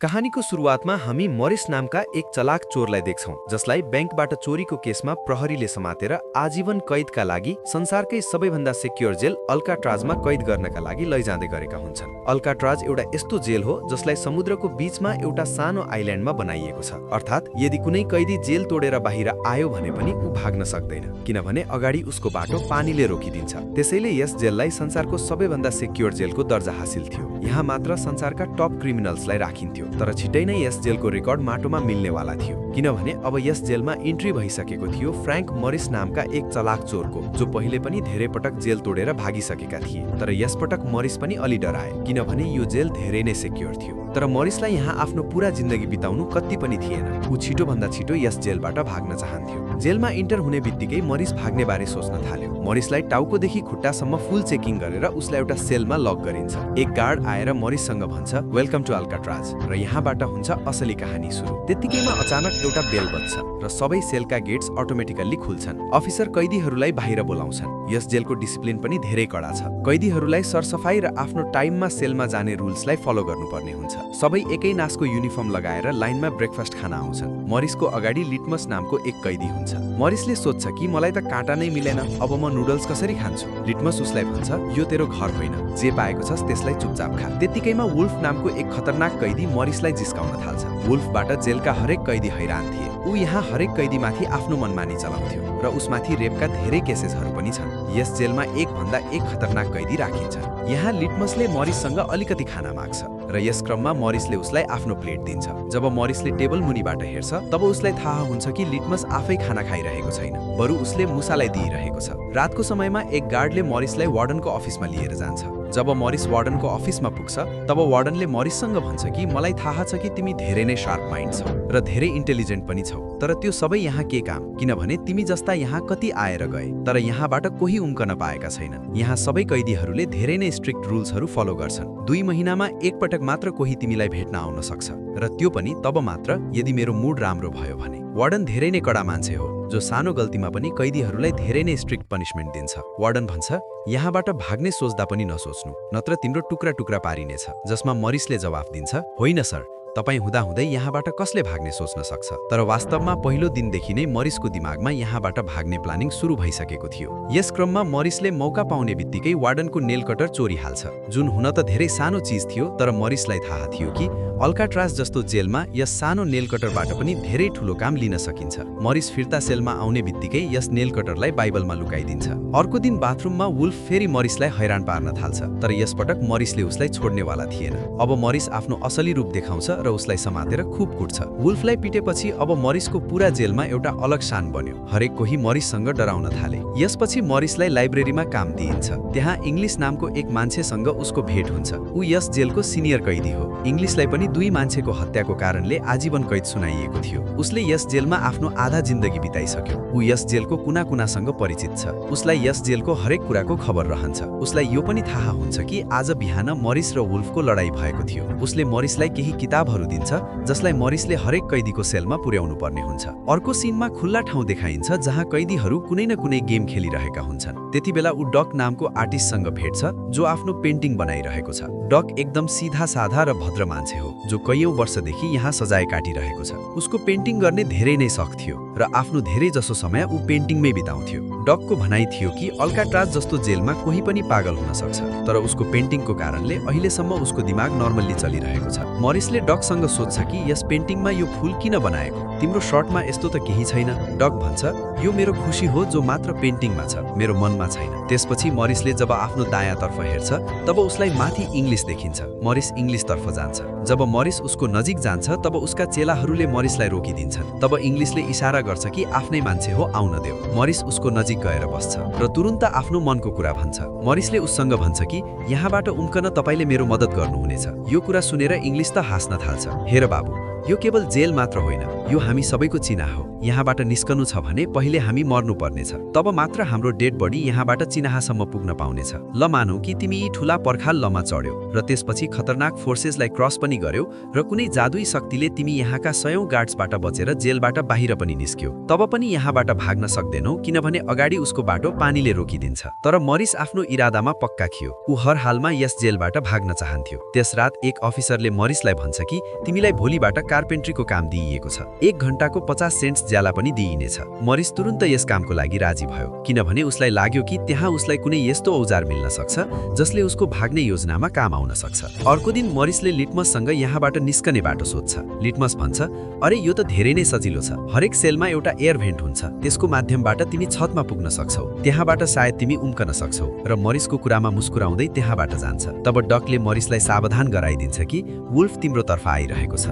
कहानीको सुरुवातमा हामी मरिस नामका एक चलाक चोरलाई देख्छौं जसलाई बैंकबाट चोरीको केसमा प्रहरीले समातेर आजीवन कैदका लागि संसारकै सबैभन्दा सेक्योर जेल अल्काट्राजमा कैद गर्नका लागि लैजाँदै गरेका हुन्छन्। अल्काट्राज एउटा यस्तो जेल हो जसलाई समुद्रको बीचमा एउटा सानो आइल्यान्डमा बनाइएको छ। अर्थात् यदि कुनै कैदी जेल तोडेर बाहिर आयो भने पनि ऊ भाग्न सक्दैन, किनभने अगाडि उसको बाटो पानीले रोकिदिन्छ। त्यसैले यस जेललाई संसारको सबैभन्दा सेक्योर जेलको दर्जा हासिल थियो। यहाँ मात्र संसारका टप क्रिमिनल्सलाई राखिन्थ्यो, तर छिटै नै यस जेलको रेकर्ड माटोमा मिल्नेवाला थियो, किनभने अब यस जेलमा इन्ट्री भइसकेको थियो फ्र्याङ्क मरिस नामका एक चलाक चोरको, जो पहिले पनि धेरै पटक जेल तोडेर भागिसकेका थिए। तर यसपटक मरिस पनि अलि डराए, किनभने यो जेल धेरै नै सेक्योर थियो। तर मरिसलाई यहाँ आफ्नो पूरा जिन्दगी बिताउनु कति पनि थिएन। ऊ छिटोभन्दा छिटो यस जेलबाट भाग्न चाहन्थ्यो। जेलमा इन्टर हुने बित्तिकै मरिस भाग्ने बारे सोच्न थाल्यो। मरिसलाई टाउकोदेखि खुट्टासम्म फुल चेकिङ गरेर उसलाई एउटा सेलमा लक गरिन्छ। एक गार्ड आएर मरिससँग भन्छ, वेलकम टु अल्काट्राज, र यहाँबाट हुन्छ असली कहानी सुरु। त्यतिकैमा अचानक एउटा बेल बज्छ र सबै सेलका गेट्स अटोमेटिकल्ली खुल्छन्। अफिसर कैदीहरूलाई बाहिर बोलाउँछन्। यस जेलको डिसिप्लिन पनि धेरै कडा छ। कैदीहरूलाई सरसफाई र आफ्नो टाइममा सेलमा जाने रुल्सलाई फलो गर्नुपर्ने हुन्छ। सबै एकै नासको युनिफर्म लगाएर लाइनमा ब्रेकफास्ट खान आउँछन्। मरिसको अगाडि लिटमस नामको एक कैदी हुन्छ। मरिसले सोध्छ कि मलाई त काँटा नै मिलेन, अब म नुडल्स कसरी खान्छु? लिटमस उसलाई भन्छ, यो तेरो घर होइन, जे पाएको छस् त्यसलाई चुपचाप खा। त्यतिकैमा वुल्फ नामको एक खतरनाक कैदी मरिसलाई जिस्काउन थाल्छ। वुल्फबाट जेलका हरेक कैदी हैरान थिए। ऊ यहाँ हरेक कैदीमाथि आफ्नो मनमानी चलाउँथ्यो र उसमाथि रेपका धेरै केसेसहरू पनि छन्। यस जेलमा एक भन्दा एक खतरनाक कैदी राखिन्छ। यहाँ लिटमसले मरिससँग अलिकति खाना माग्छ र यस क्रममा मरिसले उसलाई आफ्नो प्लेट दिन्छ। जब मरिसले टेबल मुनिबाट हेर्छ तब उसलाई थाहा हुन्छ कि लिटमस आफै खाना खाइरहेको छैन, बरु उसले मुसालाई दिइरहेको छ। रातको समयमा एक गार्डले मरिसलाई वार्डनको अफिसमा लिएर जान्छ। जब मरिस वार्डनको अफिसमा पुग्छ तब वार्डनले मरिससँग भन्छ कि मलाई थाहा छ कि तिमी धेरै नै शार्प माइन्ड छौ र धेरै इन्टेलिजेन्ट पनि छौ, तर त्यो सबै यहाँ के काम, किनभने तिमी जस्ता यहाँ कति आएर गए तर यहाँबाट कोही उम्कन पाएका छैनन्। यहाँ सबै कैदीहरूले धेरै नै स्ट्रिक्ट रुल्सहरू फलो गर्छन्। 2 महिनामा एकपटक मात्र कोही तिमीलाई भेट्न आउन सक्छ, र त्यो पनि तब मात्र यदि मेरो मुड राम्रो भयो भने। वार्डन धेरै नै कडा मान्छे हो, जो सानो गल्तीमा पनि कैदीहरूलाई धेरै नै स्ट्रिक्ट पनिशमेन्ट दिन्छ। वार्डन भन्छ, यहाँबाट भाग्ने सोच्दा पनि नसोच्नु, नत्र तिम्रो टुक्रा टुक्रा पारिनेछ। जसमा मरिसले जवाफ दिन्छ, होइन सर, तपाईँ हुँदाहुँदै यहाँबाट कसले भाग्ने सोच्न सक्छ? तर वास्तवमा पहिलो दिनदेखि नै मरिसको दिमागमा यहाँबाट भाग्ने प्लानिङ सुरु भइसकेको थियो। यस क्रममा मरिसले मौका पाउने बित्तिकै वार्डनको नेल कटर चोरी हाल्छ, जुन हुन त धेरै सानो चिज थियो, तर मरिसलाई थाहा थियो कि अल्काट्राज जस्तो जेलमा यस सानो नेल कटरबाट पनि धेरै ठुलो काम लिन सकिन्छ। मरिस फिर्ता सेलमा आउने बित्तिकै यस नेल कटरलाई बाइबलमा लुकाइदिन्छ। अर्को दिन बाथरुममा वुल्फ फेरि मरिसलाई हैरान पार्न थाल्छ, तर यसपटक मरिसले उसलाई छोड्नेवाला थिएन। अब मरिस आफ्नो असली रूप देखाउँछ र उसलाई समातेर खुब कुट्छ। वुल्फलाई पिटेपछि अब मरिसको पूरा जेलमा एउटा अलग शान बन्यो। हरेक कोही मरिससँग डराउन थाले। यसपछि मरिसलाई लाइब्रेरीमा काम दिइन्छ। त्यहाँ इङ्ग्लिस नामको एक मान्छेसँग उसको भेट हुन्छ। ऊ यस जेलको सिनियर कैदी हो। इङ्ग्लिसलाई पनि 2 मान्छेको हत्याको कारणले आजीवन कैद सुनाइएको थियो। उसले यस जेलमा आफ्नो आधा जिन्दगी बिताइसक्यो। ऊ यस जेलको कुना कुनासँग परिचित छ। उसलाई यस जेलको हरेक कुराको खबर रहन्छ। उसलाई यो पनि थाहा हुन्छ कि आज बिहान मरिस र वुल्फको लडाई भएको थियो। उसले मरिसलाई केही किताबहरू दिन्छ जसलाई मरिसले हरेक कैदीको सेलमा पुर्याउनु पर्ने हुन्छ। अर्को सिनमा खुल्ला ठाउँ देखाइन्छ जहाँ कैदीहरू कुनै न कुनै गेम खेलिरहेका हुन्छन्। त्यतिबेला ऊ डक नामको आर्टिस्टसँग भेट्छ, जो आफ्नो पेन्टिङ बनाइरहेको छ। डक एकदम सिधा साधा र भद्र मान्छे हो, जो कैयौं वर्षदेखि यहाँ सजाय काटिरहेको छ। उसको पेन्टिङ गर्ने धेरै नै शख थियो र आफ्नो धेरै जसो समय ऊ पेन्टिङमै बिताउँथ्यो। डकको भनाइ थियो कि अल्काट्राज जस्तो जेलमा कोही पनि पागल हुन सक्छ, तर उसको पेन्टिङको कारणले अहिलेसम्म उसको दिमाग नर्मल्ली चलिरहेको छ। मरिसले डकसँग सोध्छ कि यस पेन्टिङमा यो फूल किन बनाएको? तिम्रो सर्टमा यस्तो त केही छैन। डक भन्छ, यो मेरो खुसी हो जो मात्र पेन्टिङमा छ, मेरो मनमा छैन। त्यसपछि मरिसले जब आफ्नो दायाँतर्फ हेर्छ तब उसलाई माथि इङ्ग्लिस देखिन्छ। मरिस इङ्ग्लिसतर्फ जान्छ। जब मरिस उसको नजिक जान्छ तब उसका चेलाहरूले मरिसलाई रोकिदिन्छन्। तब इङ्ग्लिसले इशारा गर्छ कि आफ्नै मान्छे हो, आउन देऊ। मरिस उसको नजिक गएर बस्छ र तुरुन्त आफ्नो मनको कुरा भन्छ। मरिसले उससँग भन्छ कि यहाँबाट उम्कन तपाईँले मेरो मद्दत गर्नुहुनेछ। यो कुरा सुनेर इङ्ग्लिस त हाँस्न थाल्छ। हेर बाबु, यो केवल जेल मात्र होइन, यो हामी सबैको चिना हो। यहाँबाट निस्कनु छ भने पहिले हामी मर्नु पर्नेछ, तब मात्र हाम्रो डेड बडी यहाँबाट चिनाहासम्म पुग्न पाउनेछ। ल मानौ कि तिमी यी ठूला पर्खाल लमा चढ्यौ र त्यसपछि खतरनाक फोर्सेसलाई क्रस पनि गर्यौ र कुनै जादुई शक्तिले तिमी यहाँका सयौं गार्ड्सबाट बचेर जेलबाट बाहिर पनि निस्क्यौ। तब पनि यहाँबाट भाग्न सक्दैनौ किनभने अगाडि उसको बाटो पानीले रोकिदिन्छ। तर मरिस आफ्नो इरादामा पक्का थियो। ऊ हर हालमा यस जेलबाट भाग्न चाहन्थ्यो। त्यस रात एक अफिसरले मरिसलाई भन्छ कि तिमीलाई भोलिबाट कार्पेन्ट्रीको काम दिइएको छ। 1 घण्टाको 50 सेन्ट्स ज्याला पनि दिइनेछ। मरिस तुरुन्त यस कामको लागि राजी भयो किनभने उसलाई लाग्यो कि त्यहाँ उसलाई कुनै यस्तो औजार मिल्न सक्छ जसले उसको भाग्ने योजनामा काम आउन सक्छ। अर्को दिन मरिसले लिटमससँग यहाँबाट निस्कने बाटो सोध्छ। लिटमस भन्छ, अरे यो त धेरै नै सजिलो छ। हरेक सेलमा एउटा एयर भेन्ट हुन्छ, त्यसको माध्यमबाट तिमी छतमा पुग्न सक्छौ। त्यहाँबाट सायद तिमी उम्कन सक्छौ। र मरिसको कुरामा मुस्कुराउँदै त्यहाँबाट जान्छ। तब डकले मरिसलाई सावधान गराइदिन्छ कि वुल्फ तिम्रो तर्फ आइरहेको छ।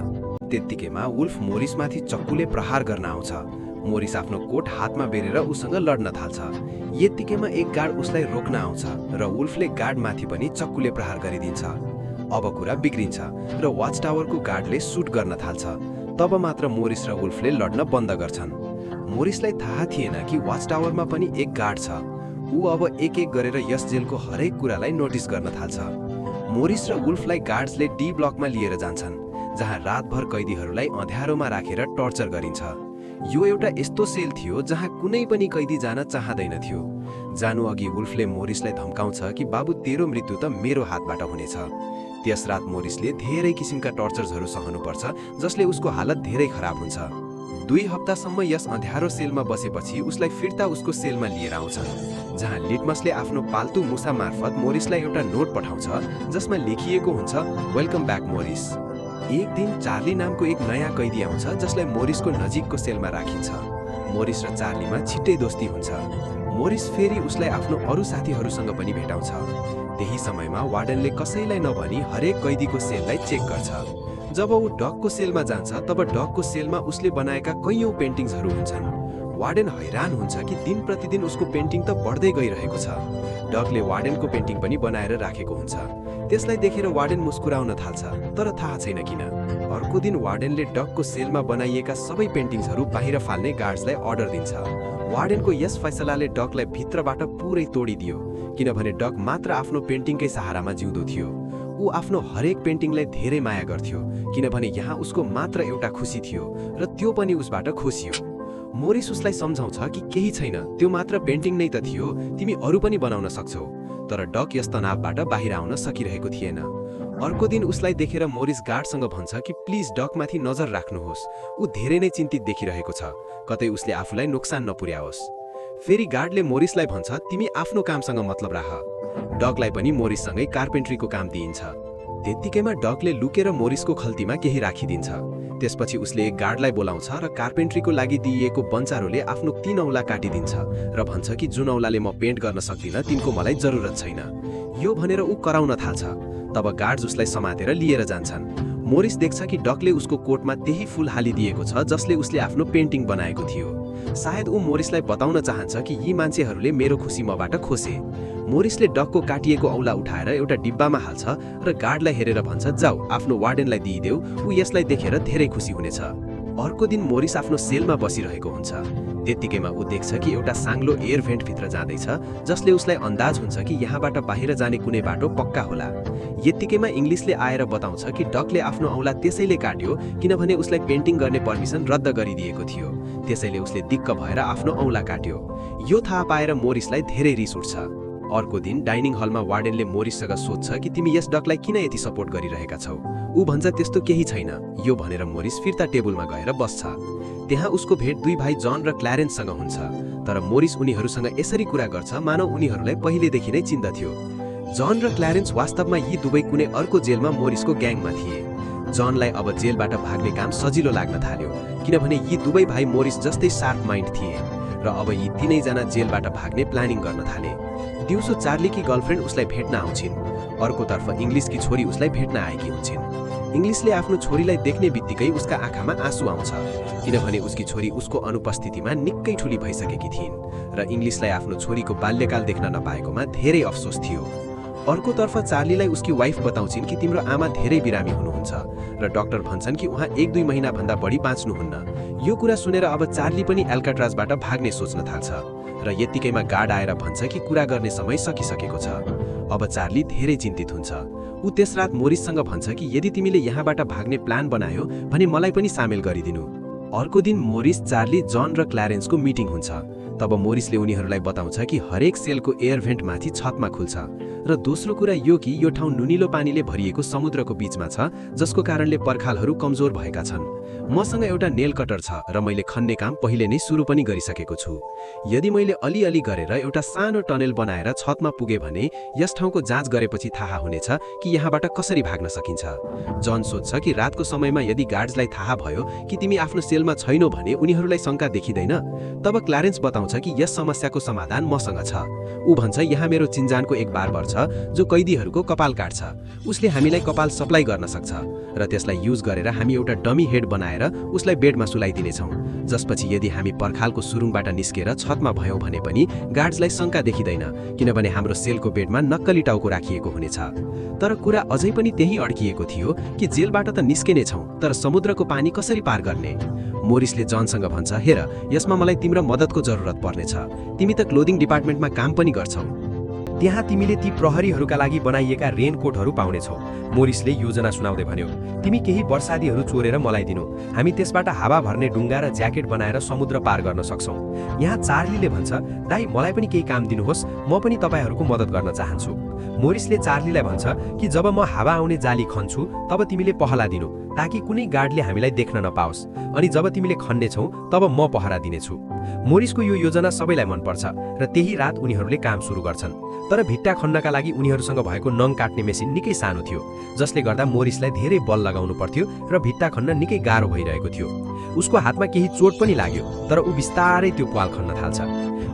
त्यत्तिकैमा वुल्फ मोरिसमाथि चक्कुले प्रहार गर्न आउँछ। मोरिस आफ्नो कोट हातमा बेरेर उसँग लड्न थाल्छ। यत्तिकैमा एक गार्ड उसलाई रोक्न आउँछ र वुल्फले गार्डमाथि पनि चक्कुले प्रहार गरिदिन्छ। अब कुरा बिग्रिन्छ र वाच टावरको गार्डले सुट गर्न थाल्छ। तब मात्र मोरिस र वुल्फले लड्न बन्द गर्छन्। मोरिसलाई थाहा थिएन कि वाच टावरमा पनि एक गार्ड छ। ऊ अब एक एक गरेर यस जेलको हरेक कुरालाई नोटिस गर्न थाल्छ। मोरिस र वुल्फलाई गार्ड्सले डी ब्लकमा लिएर जान्छन्, जहाँ रातभर कैदीहरूलाई अँध्यारोमा राखेर टर्चर गरिन्छ। यो एउटा यस्तो सेल थियो जहाँ कुनै पनि कैदी जान चाहँदैनथ्यो। जानु अघि वुल्फले मोरिसलाई धम्काउँछ कि बाबु तेरो मृत्यु त मेरो हातबाट हुनेछ। त्यस रात मोरिसले धेरै किसिमका टर्चर्सहरू सहनुपर्छ जसले उसको हालत धेरै खराब हुन्छ। 2 हप्तासम्म यस अँध्यारो सेलमा बसेपछि उसलाई फिर्ता उसको सेलमा लिएर आउँछन्, जहाँ लिटमसले आफ्नो पाल्तु मुसा मार्फत मोरिसलाई एउटा नोट पठाउँछ जसमा लेखिएको हुन्छ, वेलकम ब्याक मोरिस। एक दिन चार्ली नामको एक नयाँ कैदी आउँछ जसलाई मोरिसको नजिकको सेलमा राखिन्छ। मोरिस र चार्लीमा छिट्टै दोस्ती हुन्छ। मोरिस फेरि उसलाई आफ्नो अरू साथीहरूसँग पनि भेटाउँछ। त्यही समयमा वार्डनले कसैलाई नभनी हरेक कैदीको सेललाई चेक गर्छ। जब ऊ डकको सेलमा जान्छ तब डकको सेलमा उसले बनाएका कैयौं पेन्टिङ्सहरू हुन्छन्। वार्डन हैरान हुन्छ कि दिन प्रतिदिन उसको पेन्टिङ त बढ्दै गइरहेको छ। डकले वार्डनको पेन्टिङ पनि बनाएर राखेको हुन्छ। त्यसलाई देखेर वार्डन मुस्कुराउन थाल्छ, तर थाहा छैन किन। अर्को दिन वार्डनले डकको सेलमा बनाइएका सबै पेन्टिङ्सहरू बाहिर फाल्ने गार्ड्सलाई अर्डर दिन्छ। वार्डनको यस फैसलाले डकलाई भित्रबाट पुरै तोडिदियो किनभने डक मात्र आफ्नो पेन्टिङकै सहारामा जिउँदो थियो। ऊ आफ्नो हरेक पेन्टिङलाई धेरै माया गर्थ्यो किनभने यहाँ उसको मात्र एउटा खुसी थियो र त्यो पनि उसबाट खोसियो। मोरिस उसलाई सम्झाउँछ कि केही छैन, त्यो मात्र पेन्टिङ नै त थियो, तिमी अरू पनि बनाउन सक्छौ। तर डक यस तनावबाट बाहिर आउन सकिरहेको थिएन। अर्को दिन उसलाई देखेर मोरिस गार्डसँग भन्छ कि प्लिज डकमाथि नजर राख्नुहोस्, ऊ धेरै नै चिन्तित देखिरहेको छ, कतै उसले आफूलाई नोक्सान नपुर्याओस्। फेरि गार्डले मोरिसलाई भन्छ, तिमी आफ्नो कामसँग मतलब राख। डकलाई पनि मोरिससँगै कार्पेन्ट्रीको काम दिइन्छ। त्यत्तिकैमा डकले लुकेर मोरिसको खल्तीमा केही राखिदिन्छ। त्यसपछि उसले एक गार्डलाई बोलाउँछ र कार्पेन्ट्रीको लागि दिइएको बन्चारोले आफ्नो 3 औँला काटिदिन्छ र भन्छ कि जुन औँलाले म पेन्ट गर्न सक्दिनँ तिनको मलाई जरुरत छैन। यो भनेर ऊ कराउन थाल्छ। तब गार्ड्स उसलाई समातेर लिएर जान्छन्। मोरिस देख्छ कि डकले उसको कोटमा त्यही फूल हालिदिएको छ जसले उसले आफ्नो पेन्टिङ बनाएको थियो। सायद ऊ मोरिसलाई बताउन चाहन्छ कि यी मान्छेहरूले मेरो खुसी मबाट खोसे। मोरिसले डकको काटिएको औँला उठाएर एउटा डिब्बामा हाल्छ र गार्डलाई हेरेर भन्छ, जाऊ आफ्नो वार्डनलाई दिइदेऊ, ऊ यसलाई देखेर धेरै खुसी हुनेछ। अर्को दिन मोरिस आफ्नो सेलमा बसिरहेको हुन्छ। त्यत्तिकैमा ऊ देख्छ कि एउटा साङ्लो एयर भेन्ट भित्र जाँदैछ जसले उसलाई अन्दाज हुन्छ कि यहाँबाट बाहिर जाने कुनै बाटो पक्का होला। यत्तिकैमा इङ्ग्लिसले आएर बताउँछ कि डकले आफ्नो औँला त्यसैले काट्यो किनभने उसलाई पेन्टिङ गर्ने पर्मिसन रद्द गरिदिएको थियो। त्यसैले उसले दिक्क भएर आफ्नो औँला काट्यो। यो थाहा पाएर मोरिसलाई धेरै रिस उठ्छ। अर्को दिन डाइनिङ हलमा वार्डनले मोरिससँग सोध्छ कि तिमी यस डकलाई किन यति सपोर्ट गरिरहेका छौ। ऊ भन्छ त्यस्तो केही छैन। यो भनेर मोरिस फिर्ता टेबलमा गएर बस्छ। त्यहाँ उसको भेट 2 भाइ जन र क्ल्यारेन्ससँग हुन्छ। तर मोरिस उनीहरूसँग यसरी कुरा गर्छ मानौ उनीहरूलाई पहिलेदेखि नै चिन्दथ्यो। जन र क्ल्यारेन्स वास्तवमा यी दुवै कुनै अर्को जेलमा मोरिसको ग्याङमा थिए। जनलाई अब जेलबाट भाग्ने काम सजिलो लाग्न थाल्यो किनभने यी दुवै भाइ मोरिस जस्तै शार्प माइन्ड थिए र अब यी 3 जना जेलबाट भाग्ने प्लानिङ गर्न थाले। दिउँसो चार्लीकी गर्लफ्रेन्ड उसलाई भेट्न आउँछिन्। अर्कोतर्फ इङ्ग्लिसकी छोरी उसलाई भेट्न आएकी हुन्छन्। इङ्ग्लिसले आफ्नो छोरीलाई देख्ने बित्तिकै उसका आँखामा आँसु आउँछ किनभने उसकी छोरी उसको अनुपस्थितिमा निकै ठुली भइसकेकी थिइन् र इङ्ग्लिसलाई आफ्नो छोरीको बाल्यकाल देख्न नपाएकोमा धेरै अफसोस थियो। अर्कोतर्फ चार्लीलाई उसकी वाइफ बताउँछिन् कि तिम्रो आमा धेरै बिरामी हुनुहुन्छ र डाक्टर भन्छन् कि उहाँ 1-2 महिनाभन्दा बढी बाँच्नुहुन्न। यो कुरा सुनेर अब चार्ली पनि एल्काट्राजबाट भाग्ने सोच्न थाल्छ र यत्तिकैमा गार्ड आएर भन्छ कि कुरा गर्ने समय सकिसकेको छ। अब चार्ली धेरै चिन्तित हुन्छ। ऊ त्यस रात मोरिससँग भन्छ कि यदि तिमीले यहाँबाट भाग्ने प्लान बनायो भने मलाई पनि सामेल गरिदिनु। अर्को दिन मोरिस, चार्ली, जन र क्ल्यारेन्सको मिटिङ हुन्छ। तब मोरिसले उनीहरूलाई बताउँछ कि हरेक सेलको एयर भेन्ट माथि छतमा खुल्छ र दोस्रो कुरा यो कि यो ठाउँ नुनिलो पानीले भरिएको समुद्रको बीचमा छ, जसको कारणले पर्खालहरू कमजोर भएका छन्। मसँग एउटा नेल कटर छ र मैले खन्ने काम पहिले नै सुरु पनि गरिसकेको छु। यदि मैले अलिअलि गरेर एउटा सानो टनेल बनाएर छतमा पुगे भने यस ठाउँको जाँच गरेपछि थाहा हुनेछ कि यहाँबाट कसरी भाग्न सकिन्छ। जन सोध्छ कि रातको समयमा यदि गार्ड्सलाई थाहा भयो कि तिमी आफ्नो सेलमा छैनौ भने उनीहरूलाई शङ्का देखिँदैन। तब क्ल्यारेन्स बताउँछ कि यस समस्याको समाधान मसँग छ। ऊ भन्छ यहाँ मेरो चिन्जानको एक बार्बर छ जो कैदीहरूको कपाल काट्छ। उसले हामीलाई कपाल सप्लाई गर्न सक्छ र त्यसलाई युज गरेर हामी एउटा डमी हेड बनाएर उसलाई बेडमा सुलाइदिनेछौँ, जसपछि यदि हामी पर्खालको सुरुङबाट निस्केर छतमा भयौँ भने पनि गार्ड्सलाई शङ्का देखिँदैन, किनभने हाम्रो सेलको बेडमा नक्कली टाउको राखिएको हुनेछ। तर कुरा अझै पनि त्यही अड्किएको थियो कि जेलबाट त निस्किने छौँ, तर समुद्रको पानी कसरी पार गर्ने? मोरिसले जनसँग भन्छ, हेर, यसमा मलाई तिम्रो मद्दतको जरुरत पर्नेछ। तिमी त क्लोदिङ डिपार्टमेन्टमा काम पनि गर्छौ। त्यहाँ तिमीले ती प्रहरीहरूका लागि बनाइएका रेनकोटहरू पाउनेछौ। मोरिसले योजना सुनाउँदै भन्यो, तिमी केही वर्षादीहरू चोरेर मलाई दिनु। हामी त्यसबाट हावा भर्ने डुङ्गा र ज्याकेट बनाएर समुद्र पार गर्न सक्छौँ। यहाँ चार्लीले भन्छ, दाइ मलाई पनि केही काम दिनुहोस्, म पनि तपाईँहरूको मद्दत गर्न चाहन्छु। मोरिसले चार्लीलाई भन्छ कि जब म हावा आउने जाली खन्छु तब तिमीले पहरा दिनु, ताकि कुनै गार्डले हामीलाई देख्न नपाओस्, अनि जब तिमीले खन्नेछौ तब म पहरा दिनेछु। मोरिसको यो योजना सबैलाई मनपर्छ र त्यही रात उनीहरूले काम सुरु गर्छन्। तर भिट्टा खन्नका लागि उनीहरूसँग भएको नङ काट्ने मेसिन निकै सानो थियो, जसले गर्दा मोरिसलाई धेरै बल लगाउनु पर्थ्यो र भिट्टा खन्न निकै गाह्रो भइरहेको थियो। उसको हातमा केही चोट पनि लाग्यो, तर ऊ बिस्तारै त्यो प्वाल खन्न थाल्छ।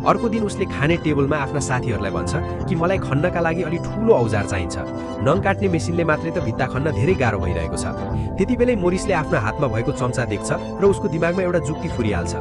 अर्को दिन उसले खाने टेबलमा आफ्ना साथीहरूलाई भन्छ कि मलाई खन्नका लागि अलि ठूलो औजार चाहिन्छ। नङ काट्ने मेसिनले मात्रै त भित्ता खन्न धेरै गाह्रो भइरहेको छ। त्यतिबेलै मोरिसले आफ्नो हातमा भएको चम्चा देख्छ र उसको दिमागमा एउटा जुक्ति फुरिहाल्छ।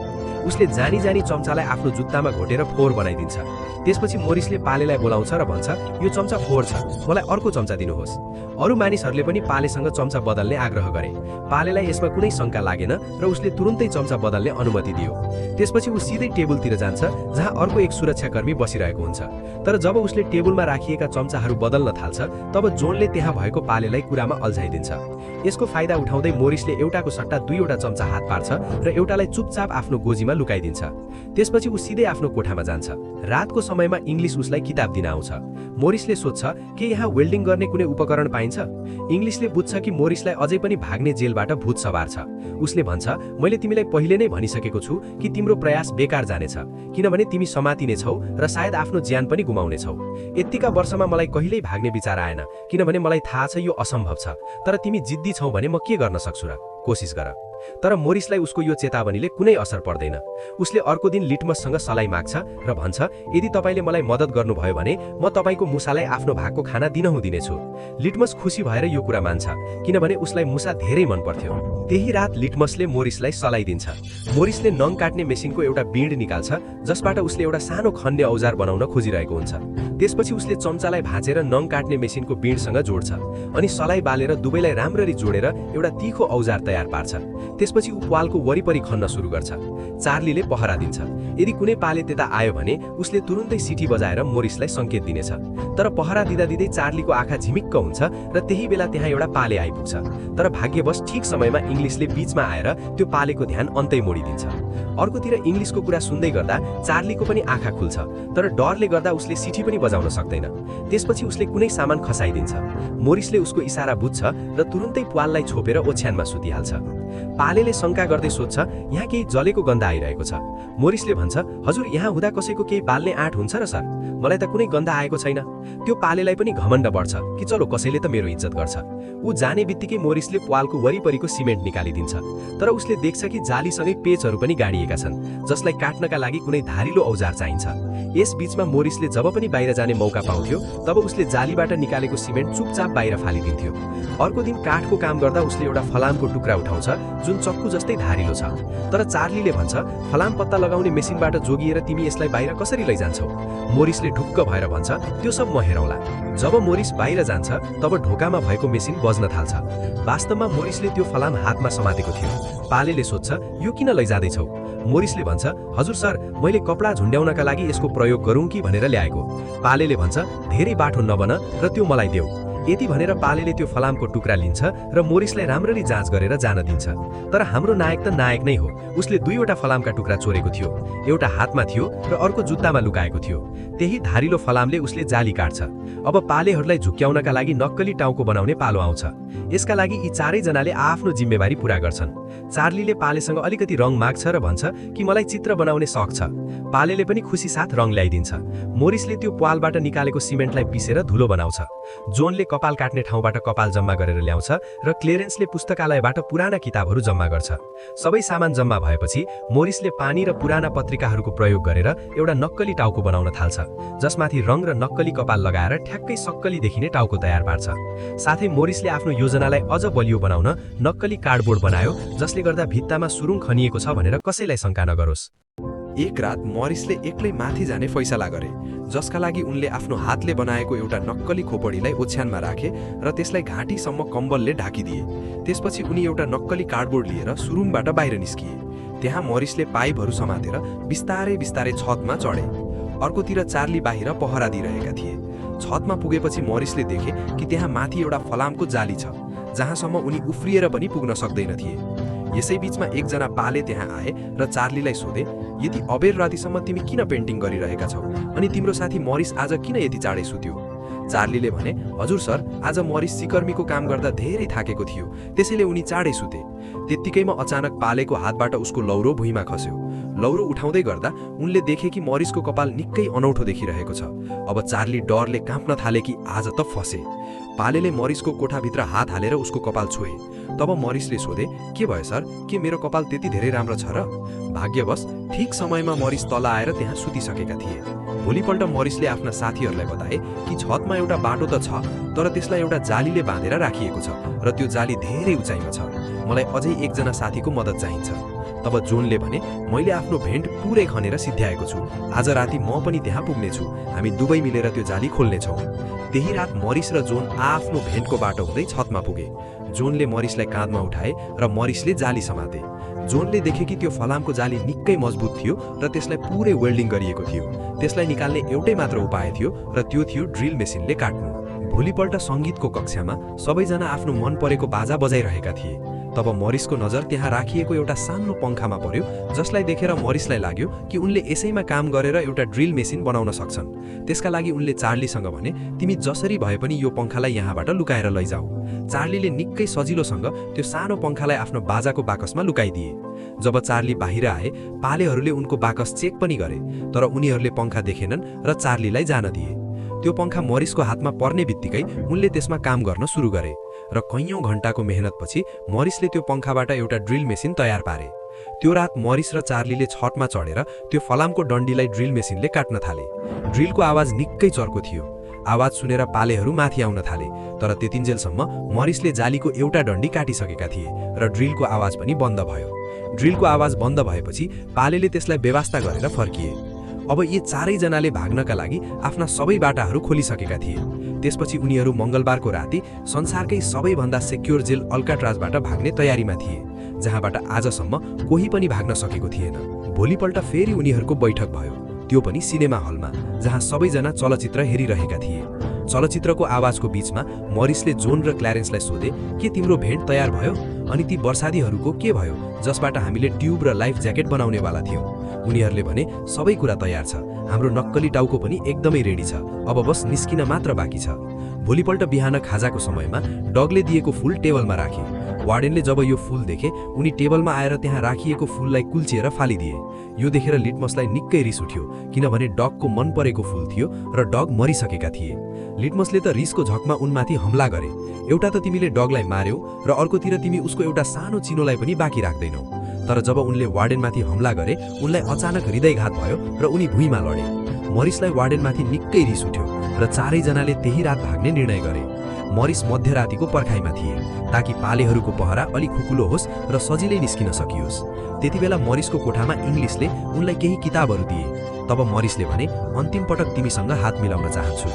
उसले जानी जानी चम्चालाई आफ्नो जुत्तामा घोटेर फोहोर बनाइदिन्छ। त्यसपछि मोरिसले पालेलाई बोलाउँछ र भन्छ, यो चम्चा फोहोर छ, मलाई अर्को चम्चा दिनुहोस्। अरू मानिसहरूले पनि पालेसँग चम्चा बदल्ने आग्रह गरे। पालेलाई यसमा कुनै शङ्का लागेन र उसले तुरुन्तै चम्चा बदल्ने अनुमति दियो। त्यसपछि ऊ सिधै टेबलतिर जान्छ जहाँ अर्को एक सुरक्षाकर्मी बसिरहेको हुन्छ। तर जब उसले टेबलमा राखिएका चम्चाहरू बदल्न थाल्छ तब जोनले त्यहाँ भएको पालेलाई कुरामा अल्झाइदिन्छ। यसको फाइदा उठाउँदै मोरिसले एउटाको सट्टा दुईवटा चम्चा हात पार्छ र एउटालाई चुपचाप आफ्नो गोजीमा लुकाइदिन्छ। त्यसपछि ऊ सिधै आफ्नो कोठामा जान्छ। रातको समयमा इङ्ग्लिस उसलाई किताब दिन आउँछ। मोरिसले सोध्छ के यहाँ वेल्डिङ गर्ने कुनै उपकरण पाइन्छ? इङ्ग्लिसले बुझ्छ कि मोरिसलाई अझै पनि भाग्ने जेलबाट भूत सवार छ। उसले भन्छ, मैले तिमीलाई पहिले नै भनिसकेको छु कि तिम्रो प्रयास बेकार जानेछ, किनभने तिमी समातिनेछौ र सायद आफ्नो ज्यान पनि गुमाउनेछौ। यतिका वर्षमा मलाई कहिल्यै भाग्ने विचार आएन, किनभने मलाई थाहा छ यो असम्भव छ। तर तिमी जिद्दी छौ भने म के गर्न सक्छु र? कोसिस गर। तर मोरिसलाई उसको यो चेतावनीले कुनै असर पर्दैन। उसले अर्को दिन लिटमससँग सलाई माग्छ र भन्छ, यदि तपाईँले मलाई मद्दत गर्नुभयो भने म तपाईँको मुसालाई आफ्नो भागको खाना दिनहुँ दिनेछु। लिटमस खुसी भएर यो कुरा मान्छ, किनभने उसलाई मुसा धेरै मन पर्थ्यो। त्यही रात लिटमसले मोरिसलाई सलाई दिन्छ। मोरिसले नङ काट्ने मेसिनको एउटा बिँड निकाल्छ, जसबाट उसले एउटा सानो खन्ने औजार बनाउन खोजिरहेको हुन्छ। त्यसपछि उसले चम्चालाई भाँचेर नङ काट्ने मेसिनको बिँडसँग जोड्छ अनि सलाई बालेर दुवैलाई राम्ररी जोडेर एउटा तीखो औजार तयार पार्छ। त्यसपछि ऊ प्वालको वरिपरि खन्न सुरु गर्छ। चार्लीले पहरा दिन्छ। यदि कुनै पाले त्यता आयो भने उसले तुरुन्तै सिटी बजाएर मोरिसलाई सङ्केत दिनेछ। तर पहरा दिँदा दिँदै चार्लीको आँखा झिमिक्क हुन्छ र त्यही बेला त्यहाँ एउटा पाले आइपुग्छ। तर भाग्यवश ठिक समयमा इङ्ग्लिसले बीचमा आएर त्यो पालेको ध्यान अन्तै मोडिदिन्छ। अर्कोतिर इङ्ग्लिसको कुरा सुन्दै गर्दा चार्लीको पनि आँखा खुल्छ, तर डरले गर्दा उसले सिटी पनि बजाउन सक्दैन। त्यसपछि उसले कुनै सामान खसाइदिन्छ। मोरिसले उसको इसारा बुझ्छ र तुरुन्तै प्वाललाई छोपेर ओछ्यानमा सुतिहाल्छ। पालेले शङ्का गर्दै सोध्छ, यहाँ केही जलेको गन्ध आइरहेको छ। मोरिसले भन्छ, हजुर, यहाँ हुँदा कसैको केही बाल्ने आँट हुन्छ र सर? मलाई त कुनै गन्ध आएको छैन। त्यो पालेलाई पनि घमण्ड बढ्छ कि चलो कसैले त मेरो इज्जत गर्छ। ऊ जाने बित्तिकै मोरिसले प्वालको वरिपरिको सिमेन्ट निकालिदिन्छ। तर उसले देख्छ कि जालीसँगै पेचहरू पनि गाडिएका छन्, जसलाई काट्नका लागि कुनै धारिलो औजार चाहिन्छ। यस बीचमा मोरिसले जब पनि बाहिर जाने मौका पाउँथ्यो तब उसले जालीबाट निकालेको सिमेन्ट चुपचाप बाहिर फालिदिन्थ्यो। अर्को दिन काठको काम गर्दा उसले एउटा फलामको टुक्रा उठाउँछ जुन चक्कु जस्तै धारिलो छ। तर चार्लीले भन्छ, फलाम पत्ता लगाउने मेसिनबाट जोगिएर तिमी यसलाई बाहिर कसरी लैजान्छौ? मोरिसले ढुक्क भएर भन्छ, त्यो सब म हेरौँला। जब मोरिस बाहिर जान्छ तब ढोकामा भएको मेसिन बज्न थाल्छ। वास्तवमा मोरिसले त्यो फलाम हातमा समातेको थियो। पालेले सोध्छ, यो किन लैजाँदैछौ? मोरिसले भन्छ, हजुर सर, मैले कपडा झुन्ड्याउनका लागि यसको प्रयोग गरौँ कि भनेर ल्याएको। पालेले भन्छ, धेरै बाठो नबन र त्यो मलाई देऊ। यति भनेर पालेले त्यो फलामको टुक्रा लिन्छ र मोरिसलाई राम्ररी जाँच गरेर जान दिन्छ। तर हाम्रो नायक त नायक नै हो। उसले दुईवटा फलामका टुक्रा चोरेको थियो। एउटा हातमा थियो र अर्को जुत्तामा लुकाएको थियो। त्यही धारिलो फलामले उसले जाली काट्छ। अब पालेहरूलाई झुक्क्याउनका लागि नक्कली टाउको बनाउने पालो आउँछ। यसका लागि यी चारैजनाले आफ्नो जिम्मेवारी पूरा गर्छन्। चार्लीले पालेसँग अलिकति रङ माग्छ र भन्छ कि मलाई चित्र बनाउने शौक छ। पालेले पनि खुसी साथ रङ ल्याइदिन्छ। मोरिसले त्यो प्वालबाट निकालेको सिमेन्टलाई पिसेर धुलो बनाउँछ। जोनले कपाल काट्ने ठाउँबाट कपाल जम्मा गरेर ल्याउँछ र क्लेरेन्सले पुस्तकालयबाट पुराना किताबहरू जम्मा गर्छ। सबै सामान जम्मा भएपछि मोरिसले पानी र पुराना पत्रिकाहरूको प्रयोग गरेर एउटा नक्कली टाउको बनाउन थाल्छ, जसमाथि रङ र नक्कली कपाल लगाएर ठ्याक्कै सक्कली देखिने टाउको तयार पार्छ। साथै मोरिसले आफ्नो योजनालाई अझ बलियो बनाउन नक्कली कार्डबोर्ड बनायो, जसले गर्दा भित्तामा सुरुङ खनिएको छ भनेर कसैलाई शङ्का नगरोस्। एक रात मोरिसले एक्लै माथि जाने फैसला गरे, जसका लागि उनले आफ्नो हातले बनाएको एउटा नक्कली खोपडीलाई ओछ्यानमा राखे र त्यसलाई घाँटीसम्म कम्बलले ढाकिदिए। त्यसपछि उनी एउटा नक्कली कार्डबोर्ड लिएर सुरुङबाट बाहिर निस्किए। त्यहाँ मोरिसले पाइपहरू समातेर बिस्तारै बिस्तारै छतमा चढे। अर्कोतिर चार्ली बाहिर पहरा दिइरहेका थिए। छतमा पुगेपछि मोरिसले देखे कि त्यहाँ माथि एउटा फलामको जाली छ, जहाँसम्म उनी उफ्रिएर पनि पुग्न सक्दैनथिए। यसै बीचमा एकजना पाले त्यहाँ आए र चार्लीलाई सोधे, यति अबेर रातिसम्म तिमी किन पेन्टिङ गरिरहेका छौ अनि तिम्रो साथी मोरिस आज किन यति चाँडै सुत्यो? चार्लीले भने, हजुर सर, आज मोरिस सिकर्मीको काम गर्दा धेरै थाकेको थियो, त्यसैले उनी चाँडै सुते। त्यत्तिकैमा अचानक पालेको हातबाट उसको लौरो भुइँमा खस्यो। लौरो उठाउँदै गर्दा उनले देखे कि मोरिसको कपाल निकै अनौठो देखिरहेको छ। अब चार्ली डरले काँप्न थाले कि आज त फसे। पालेले मोरिसको कोठाभित्र हात हालेर उसको कपाल छोए। तब मोरिसले सोधे, के भयो सर, के मेरो कपाल त्यति धेरै राम्रो छ र? भाग्यवश ठिक समयमा मोरिस तल आएर त्यहाँ सुतिसकेका थिए। भोलिपल्ट मोरिसले आफ्ना साथीहरूलाई बताए कि छतमा एउटा बाटो त छ, तर त्यसलाई एउटा जालीले बाँधेर राखिएको छ र त्यो जाली धेरै उचाइमा छ। मलाई अझै एकजना साथीको मद्दत चाहिन्छ। तब जोनले भने, मैले आफ्नो भेन्ट पुरै खनेर सिद्ध्याएको छु। आज राति म पनि त्यहाँ पुग्नेछु। हामी दुवै मिलेर त्यो जाली खोल्नेछौँ। त्यही रात मोरिस र जोन आफ्नो भेन्टको बाटो हुँदै छतमा पुगे। जोनले मोरिसलाई काँधमा उठाए र मोरिसले जाली समाते। जोनले देखे कि त्यो फलामको जाली निकै मजबुत थियो र त्यसलाई पुरै वेल्डिङ गरिएको थियो। त्यसलाई निकाल्ने एउटै मात्र उपाय थियो र त्यो थियो ड्रिल मेसिनले काट्नु। भोलिपल्ट सङ्गीतको कक्षामा सबैजना आफ्नो मन परेको बाजा बजाइरहेका थिए। तब मोरिसको नजर त्यहाँ राखिएको एउटा सानो पङ्खामा पर्यो, जसलाई देखेर मोरिसलाई लाग्यो कि उनले यसैमा काम गरेर एउटा ड्रिल मेसिन बनाउन सक्छन्। त्यसका लागि उनले चार्लीसँग भने, तिमी जसरी भए पनि यो पङ्खालाई यहाँबाट लुकाएर लैजाऊ। चार्लीले निकै सजिलोसँग त्यो सानो पङ्खालाई आफ्नो बाजाको बाकसमा लुकाइदिए। जब चार्ली बाहिर आए, पालेहरूले उनको बाकस चेक पनि गरे, तर उनीहरूले पङ्खा देखेनन् र चार्लीलाई जान दिए। त्यो पङ्खा मोरिसको हातमा पर्ने बित्तिकै उनले त्यसमा काम गर्न सुरु गरे र कैयौं घण्टाको मेहनतपछि मोरिसले त्यो पङ्खाबाट एउटा ड्रिल मेसिन तयार पारे। त्यो रात मोरिस र चार्लीले छतमा चढेर त्यो फलामको डन्डीलाई ड्रिल मेसिनले काट्न थाले। ड्रिलको आवाज निकै चर्को थियो। आवाज सुनेर पालेहरू माथि आउन थाले, तर त्यतिन्जेलसम्म मोरिसले जालीको एउटा डन्डी काटिसकेका थिए र ड्रिलको आवाज पनि बन्द भयो। ड्रिलको आवाज बन्द भएपछि पालेले त्यसलाई बेवास्ता गरेर फर्किए। अब यी चारैजनाले भाग्नका लागि आफ्ना सबै बाटाहरू खोलिसकेका थिए। त्यसपछि उनीहरू मङ्गलबारको राति संसारकै सबैभन्दा सेक्योर जेल अल्काट्राजबाट भाग्ने तयारीमा थिए, जहाँबाट आजसम्म कोही पनि भाग्न सकेको थिएन। भोलिपल्ट फेरि उनीहरूको बैठक भयो, त्यो पनि सिनेमा हलमा, जहाँ सबैजना चलचित्र हेरिरहेका थिए। चलचित्रको आवाजको बीचमा मोरिसले जोन र क्ल्यारेन्सलाई सोधे, के तिम्रो भेन्ट तयार भयो? अनि ती वर्षादीहरूको के भयो जसबाट हामीले ट्युब र लाइफ ज्याकेट बनाउनेवाला थियौँ? उनीहरूले भने, सबै कुरा तयार छ, हाम्रो नक्कली टाउको पनि एकदमै रेडी छ, अब बस निस्किन मात्र बाँकी छ। भोलिपल्ट बिहान खाजाको समयमा डगले दिएको फूल टेबलमा राखे। वार्डेनले जब यो फूल देखे, उनी टेबलमा आएर त्यहाँ राखिएको फूललाई कुल्चिएर फालिदिए। यो देखेर लिटमसलाई निकै रिस उठ्यो, किनभने डगको मन परेको फूल थियो र डग मरिसकेका थिए। लिटमसले त रिसको झकमा उनमाथि हमला गरे। एउटा त तिमीले डगलाई मार्यौ र अर्कोतिर तिमी उसको एउटा सानो चिनोलाई पनि बाँकी राख्दैनौ। तर जब उनले वार्डेनमाथि हमला गरे, उनलाई अचानक हृदयघात भयो र उनी भुइँमा लडे। मरिसलाई वार्डेनमाथि निकै रिस उठ्यो र चारैजनाले त्यही रात भाग्ने निर्णय गरे। मरिस मध्यरातिको पर्खाइमा थिए ताकि पालेहरूको पहरा अलि खुकुलो होस् र सजिलै निस्किन सकियोस्। त्यतिबेला मरिसको कोठामा इङ्ग्लिसले उनलाई केही किताबहरू दिए। तब मरिसले भने, अन्तिम पटक तिमीसँग हात मिलाउन चाहन्छु।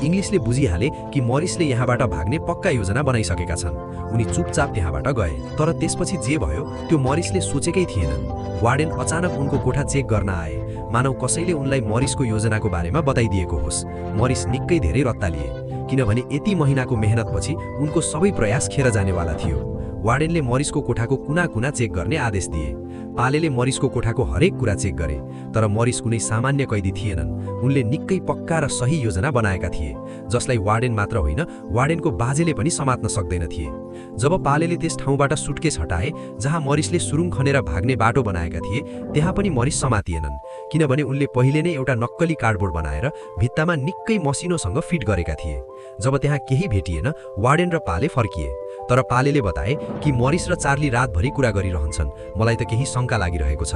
इङ्ग्लिसले बुझिहाले कि मरिसले यहाँबाट भाग्ने पक्का योजना बनाइसकेका छन्। उनी चुपचाप त्यहाँबाट गए। तर त्यसपछि जे भयो त्यो मरिसले सोचेकै थिएनन्। वार्डेन अचानक उनको कोठा चेक गर्न आए, मानव कसैले उनलाई मरिसको योजनाको बारेमा बताइदिएको होस्। मरिस निकै धेरै रत्तालिए, किनभने यति महिनाको मेहनतपछि उनको सबै प्रयास खेर जानेवाला थियो। वार्डेनले मरिसको कोठाको कुना कुना चेक गर्ने आदेश दिए। पालेले मरिसको कोठाको हरेक कुरा चेक गरे, तर मरिस कुनै सामान्य कैदी थिएनन्। उनले निकै पक्का र सही योजना बनाएका थिए, जसलाई वार्डेन मात्र होइन, वार्डेनको बाजेले पनि समात्न सक्दैन थिए। जब पालेले त्यस ठाउँबाट सुटकेस हटाए जहाँ मरिसले सुरुङ खनेर भाग्ने बाटो बनाएका थिए, त्यहाँ पनि मरिस समातिएनन्, किनभने उनले पहिले नै एउटा नक्कली कार्डबोर्ड बनाएर भित्तामा निकै मसिनोसँग फिट गरेका थिए। जब त्यहाँ केही भेटिएन, वार्डेन र पाले फर्किए। तर पालेले बताए कि मरिस र चार्ली रातभरि कुरा गरिरहन्छन्, मलाई त केही शङ्का लागिरहेको छ।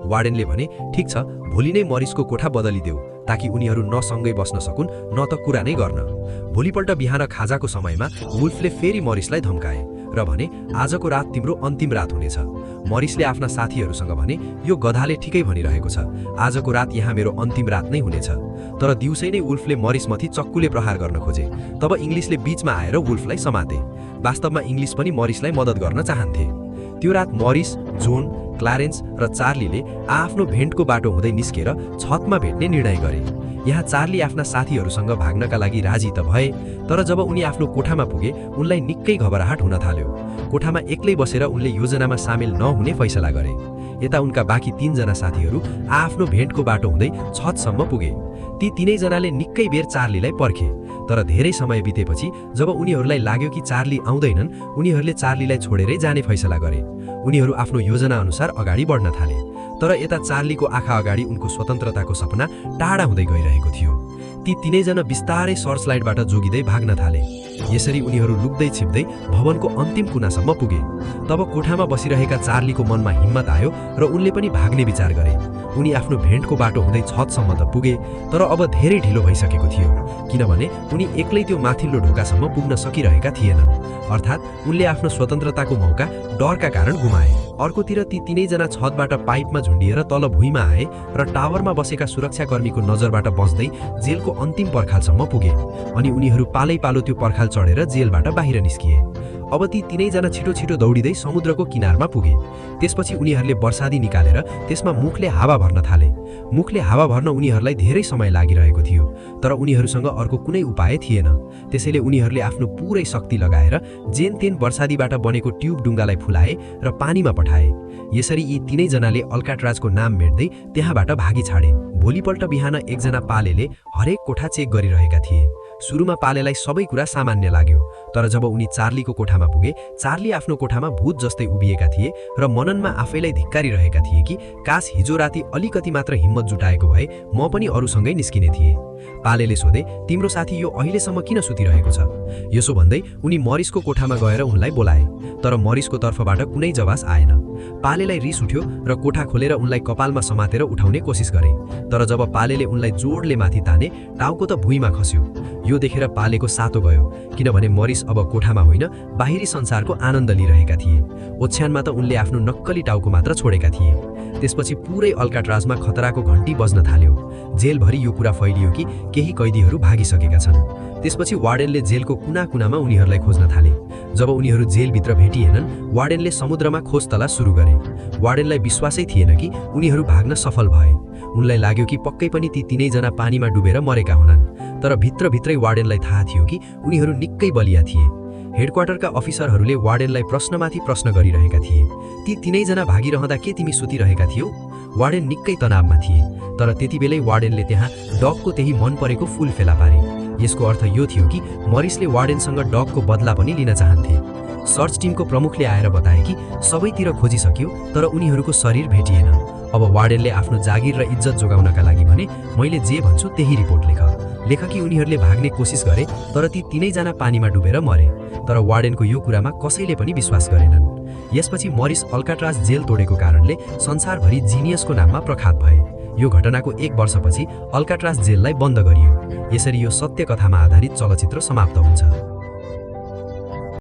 वार्डेनले भने, ठिक छ, भोलि नै मरिसको कोठा बदलिदेऊ ताकि उनीहरू न सँगै बस्न सकुन् न त कुरा नै गर्न। भोलिपल्ट बिहान खाजाको समयमा वुल्फले फेरि मरिसलाई धम्काए र भने, आजको रात तिम्रो अन्तिम रात हुनेछ। मरिसले आफ्ना साथीहरूसँग भने, यो गधाले ठिकै भनिरहेको छ, आजको रात यहाँ मेरो अन्तिम रात नै हुनेछ। तर दिउँसै नै वुल्फले मरिसमाथि चक्कुले प्रहार गर्न खोजे। तब इङ्ग्लिसले बीचमा आएर वुल्फलाई समाते। वास्तवमा इङ्ग्लिस पनि मरिसलाई मद्दत गर्न चाहन्थे। त्यो रात मरिस, जोन, क्लारेन्स र चार्लीले आफ्नो भेन्टको बाटो हुँदै निस्केर छतमा भेट्ने निर्णय गरे। यहाँ चार्ली आफ्ना साथीहरूसँग भाग्नका लागि राजी त भए, तर जब उनी आफ्नो कोठामा पुगे उनलाई निकै घबराहट हुन थाल्यो। कोठामा एक्लै बसेर उनले योजनामा सामेल नहुने फैसला गरे। यता उनका बाँकी 3 जना साथीहरू आफ्नो भेन्टको बाटो हुँदै छतसम्म पुगे। ती तीनैजनाले निकै बेर चार्लीलाई पर्खे, तर धेरै समय बितेपछि जब उनीहरूलाई लाग्यो कि चार्ली आउँदैनन्, उनीहरूले चार्लीलाई छोडेरै जाने फैसला गरे। उनीहरू आफ्नो योजना अनुसार अगाडि बढ्न थाले। तर यता चार्लीको आँखा अगाडि उनको स्वतन्त्रताको सपना टाढा हुँदै गइरहेको थियो। ती तीनैजना बिस्तारै सर्चलाइटबाट जोगिँदै भाग्न थाले। यसरी उनीहरू लुक्दै छिप्दै भवनको अन्तिम कुनासम्म पुगे। तब कोठामा बसिरहेका चार्लीको मनमा हिम्मत आयो र उनले पनि भाग्ने विचार गरे। उनी आफ्नो भेन्टको बाटो हुँदै छतसम्म त पुगे, तर अब धेरै ढिलो भइसकेको थियो, किनभने उनी एक्लै त्यो माथिल्लो ढोकासम्म पुग्न सकिरहेका थिएनन्। अर्थात् उनले आफ्नो स्वतन्त्रताको मौका डरका कारण गुमाए। अर्कोतिर ती तीनैजना छतबाट पाइपमा झुन्डिएर तल भुइँमा आए र टावरमा बसेका सुरक्षाकर्मीको नजरबाट बस्दै जेलको अन्तिम पर्खालसम्म पुगे। अनि उनीहरू पालैपालो त्यो पर्खाल चढेर जेलबाट बाहिर निस्किए। अब ती तीनैजना छिटो छिटो दौडिँदै समुद्रको किनारमा पुगे। त्यसपछि उनीहरूले बर्सादी निकालेर त्यसमा मुखले हावा भर्न थाले। मुखले हावा भर्न उनीहरूलाई धेरै समय लागिरहेको थियो, तर उनीहरूसँग अर्को कुनै उपाय थिएन। त्यसैले उनीहरूले आफ्नो पुरै शक्ति लगाएर जेन तेन बर्सादीबाट बनेको ट्युब डुङ्गालाई फुलाए र पानीमा पठाए। यसरी यी तीनैजनाले अल्काट्राजको नाम मेट्दै त्यहाँबाट भागी छाडे। भोलिपल्ट बिहान एकजना पालेले हरेक कोठा चेक गरिरहेका थिए। सुरुमा पालेलाई सबै कुरा सामान्य लाग्यो, तर जब उनी चार्लीको कोठामा पुगे, चार्ली आफ्नो कोठामा भूत जस्तै उभिएका थिए र मननमा आफैलाई धिक्कारिरहेका थिए कि काश हिजो राति अलिकति मात्र हिम्मत जुटाएको भए म पनि अरूसँगै निस्किने थिए। पालेले सोधे, तिम्रो साथी यो अहिलेसम्म किन सुतिरहेको छ? यसो भन्दै उनी मरिसको कोठामा गएर उनलाई बोलाए, तर मरिसको तर्फबाट कुनै जवाफ आएन। पालेलाई रिस उठ्यो र कोठा खोलेर उनलाई कपालमा समातेर उठाउने कोसिस गरे, तर जब पालेले उनलाई जोडले माथि ताने, टाउको त भुइँमा खस्यो। यो देखेर पालेको सातो गयो, किनभने मरिस अब कोठामा होइन, बाहिरी संसारको आनन्द लिइरहेका थिए। ओछ्यानमा त उनले आफ्नो नक्कली टाउको मात्र छोडेका थिए। त्यसपछि पुरै अल्काट्राजमा खतराको घण्टी बज्न थाल्यो। जेलभरि यो कुरा फैलियो कि केही कैदीहरू भागिसकेका छन्। त्यसपछि वार्डेनले जेलको कुना कुनामा उनीहरूलाई खोज्न थाले। जब उनीहरू जेलभित्र भेटिएनन्, वार्डेनले समुद्रमा खोज तलास सुरु गरे। वार्डेनलाई विश्वासै थिएन कि उनीहरू भाग्न सफल भए। उनलाई लाग्यो कि पक्कै पनि ती तीनैजना पानीमा डुबेर मरेका हुनन्, तर भित्रभित्रै वार्डेनलाई थाहा थियो कि उनीहरू निकै बलिया थिए। हेडक्वार्टरका अफिसरहरूले वार्डेनलाई प्रश्नमाथि प्रश्न गरिरहेका थिए। ती तीनैजना भागिरहँदा के तिमी सुतिरहेका थियौ? वार्डेन निकै तनावमा थिए, तर त्यतिबेलै वार्डेनले त्यहाँ डगको त्यही मन परेको फूल फेला पारे। यसको अर्थ यो थियो कि मरिसले वार्डेनसँग डगको बदला पनि लिन चाहन्थे। सर्च टिमको प्रमुखले आएर बताए कि सबैतिर खोजिसक्यो, तर उनीहरूको शरीर भेटिएन। अब वार्डेनले आफ्नो जागिर र इज्जत जोगाउनका लागि भने, मैले जे भन्छु त्यही रिपोर्ट लेख कि उनीहरूले भाग्ने कोसिस गरे, तर ती तीनैजना पानीमा डुबेर मरे। तर वार्डेनको यो कुरामा कसैले पनि विश्वास गरेनन्। यसपछि मरिस अल्काट्राज जेल तोडेको कारणले संसारभरि जिनियसको नाममा प्रख्यात भए। यो घटनाको 1 वर्षपछि अल्काट्राज जेललाई बन्द गरियो। यसरी यो सत्य कथामा आधारित चलचित्र समाप्त हुन्छ।